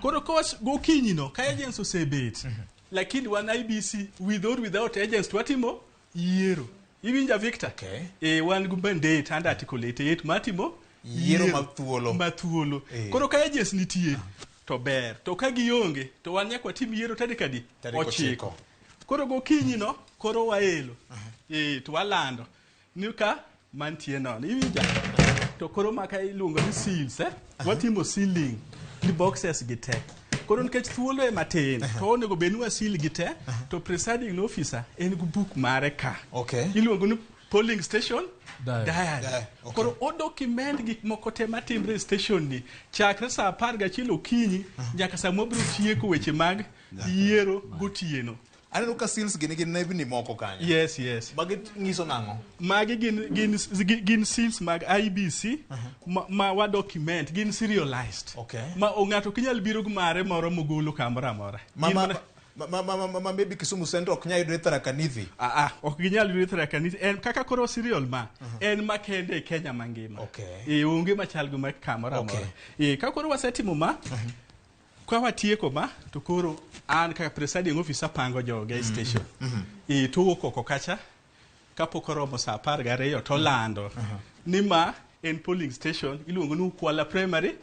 Koro gokinyi no ka agents osebet, lakini wan IEBC, with or without agents, to watimo yiero. Iwinja, Victor? Okay. E wan gi mandate under Article 88 matimo yiero ma thuolo. Ma thuolo. Koro ka agents nitie to ber, to ka gionge to wan nyaka watim yiero tarik adi? Tarik 9. 9. Koro gokinyi no koro waelo to walando ni ka mantie nono. Iwinja? To koro maka iluongo ni seals, eh? Watimo sealing ni boxes gi te. Koro nikech thuolo e matin, to onego bed ni waseal gi te, to presiding officer en gi book mare ka. Iluongo ni polling station diary. Diary. Diary, okay. Koro o document gik moko te matimre e station ni chakre saa 11 okinyi nyaka saa mwabiro tieko weche mag yiero gotieno. Aneno ka seals gi nigi nembni moko kanyo. Yes. Magi nyiso nang'o? Magi gin seals mag IEBC ma wa document, gin serialized. Ma ng'ato ok nyal biro gi mare moro mogolo kamoro amora. Gin Ma maybe Kisumu Central ok nyal yudore Tharaka Nithi. Ah, ah, ok ginyal yudore Tharaka Nithi. En kaka koro serial ma en makende e Kenya mangima. E onge machal gi ma kamoro amora. E ka koro wasetimo ma, ka watieko ma, to koro an kaka presiding officer pango joge e station. E to wuok oko kacha kapok oromo saa 12 to lando ni ma en polling station iluongo ni Ukwala Primary.